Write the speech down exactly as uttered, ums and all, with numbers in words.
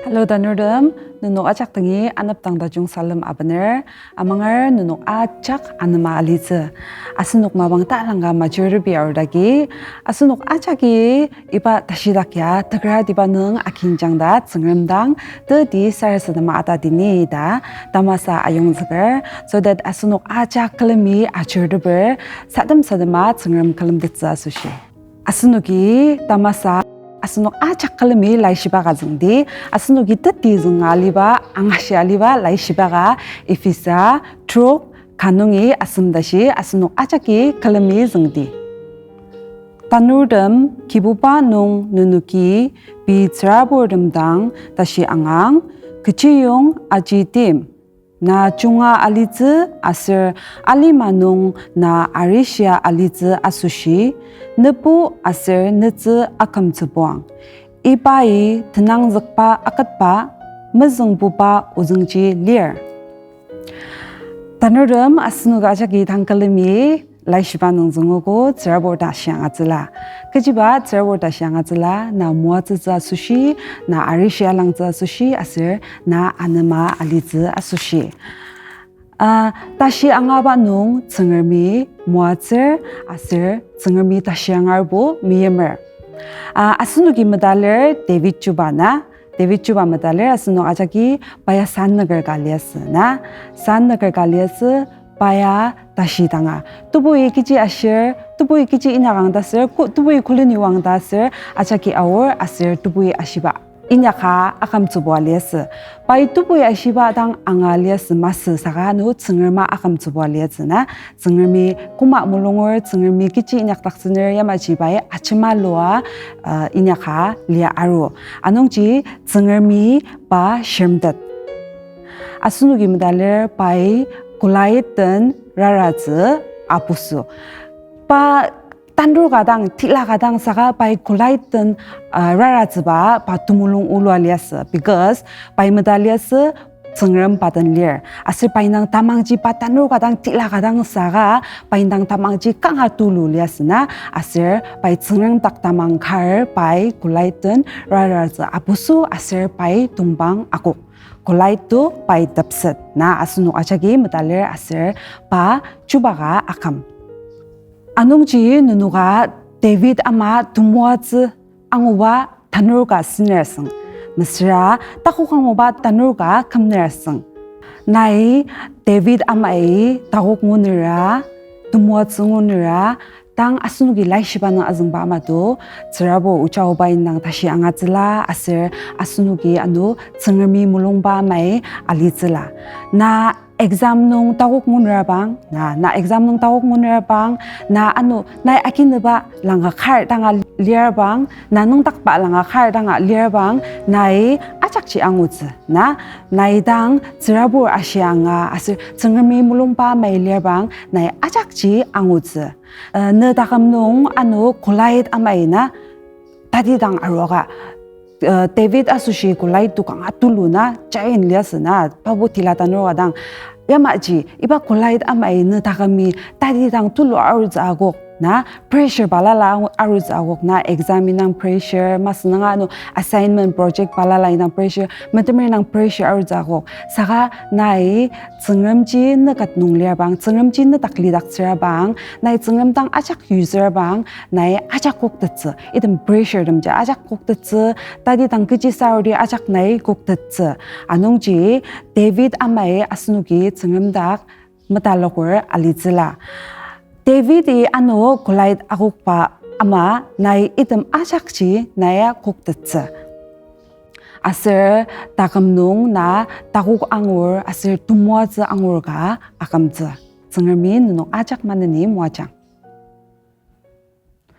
Hello tanurtem, nenok ajak dangi anepdang tajung salem abener, amanger nenok ajak anema alitsü. Asenok mapang talangka majority arudagi, asenok ajaki iba tashidak ya tekratiba nung akinjang ta Tsüngrem dang teti sarasadema atadini ta tamasa ayongzüker, so that asenok ajak külemi ajurteper sadem sadema Tsüngrem külemtettsü asoshi. Asenoki tamasa, asenok ajak külemi laishiba ka züngdi, asenoki teti zünga aliba, angashi aliba laishiba ka Ephesa trok ka nungi asem tashi asenok ajaki külemi züngdi. Tanurtem, Kibuba nung nenoki pei tsüraburtem dang tashi angang, kechiyong aji tim, na junga alitsü aser alima nung na arishia alitsü asoshi, nebu aser netsü akümtsübuang. Ibai tenangzükba aketba mezüngbuba ozüngji lir. Tanurtem, asenok ajaki tang külemi laishiba nung züngogo tsürabur tashi angatsüla. Kechiba tsürabur tashi angatsüla, na moatsütsü asoshi, na arishi alangtsü asoshi, aser na anema alitsü asoshi. Ah, tashi angaba nung Tsüngremi moatsür aser Tsüngremi tashi angarbo meimer. Ah, asenoki medalir David chuba na, David chuba medalir asenok ajaki pa ya san nüker ka liasü na, san nüker ka liasü, pa ya tashi danga. Tebui kechi ashir, tebui kechi inyakang ta ser, ku-, tebui külemi wang ta ser, ajaki aor aser tebui ashiba inyaka akümtsübua liasü. Pai tebui ashiba dang anga liasü masü saka ano Tsüngrema akümtsübua liasü na. Tsüngremi koma mulunger, Tsüngremi kechi inyakdaktsüner yamaji pai ajema lua, uh, inyaka lia aru. Anungji Tsüngremi pa shiremtet. Asenoki medalir pai Goliath den raratsü apusu. Pa tanur ka dang, tila ka dang saka pai Goliath den, uh, raratsüba pa temulung olua liasü. Because pai meda liasü Tsüngrem pa den lir. Aser pai indang tamangji pa tanur ka dang, tila ka dang saka pai indang tamangji kanga tulu liasü na. Aser pai Tsüngrem dak tamang kar pai Goliath den raratsü apusu aser pai tongpang akok. Goliath to pai tepset na asenok ajaki medalir aser pa chuba ka aküm. Anungji nenoka David ama temoatsü anguba tanur ka sener asüng, mesüra takok anguba tanur ka kümner asüng. Nai David amai takok ngunera, temoatsü ngunera, tang asenoki laishiba nung azüngba ama to, tsürabur oja oba indang tashi angatsüla aser asenoki ano Tsüngremi mulungba amai alitsüla. Na exam nung takok ngunera bang, na, na exam nung takok ngunera bang, na ano nai akineba langa kar danga lir bang, na nüngdakba langa kar danga lir bang, nai ajakji angutsü na, nai dang tsürabur ashi anga aser Tsüngremi mulungba amai lir bang, nai ajakji angutsü. Uh, ne taküm nung ano Goliath amai na tati dang aruaka, uh, David asoshi Goliath to kanga tulu na, giant liasü na, pabo tila tanur ka dang. Yamaji, iba Goliath amai ne takümi tati dang tulu arutsü akok na, pressure balala arutsü akok na, exam indang pressure, masü nanga ano assignment project balala indang pressure, metemer indang pressure arutsü akok. Saka nai Tsüngremji ne ket nung lir bang, Tsüngremji ne dak lidaktsüra bang, nai Tsüngrem dang ajak yusüra bang, nai ajak koktettsü. Item pressure temji ajak koktettsü, tati dang kechi sarudi ajak nai koktettsü. Anungji David amai asenoki Tsüngrem dak metaloker alitsüla. David-i ano Goliath akokba ama nai item ajakji nai koktettsü. Aser taküm nung na takok angur aser temoatsü angur ka akümtsü. Tsüngremi nenok ajak maneni moajang.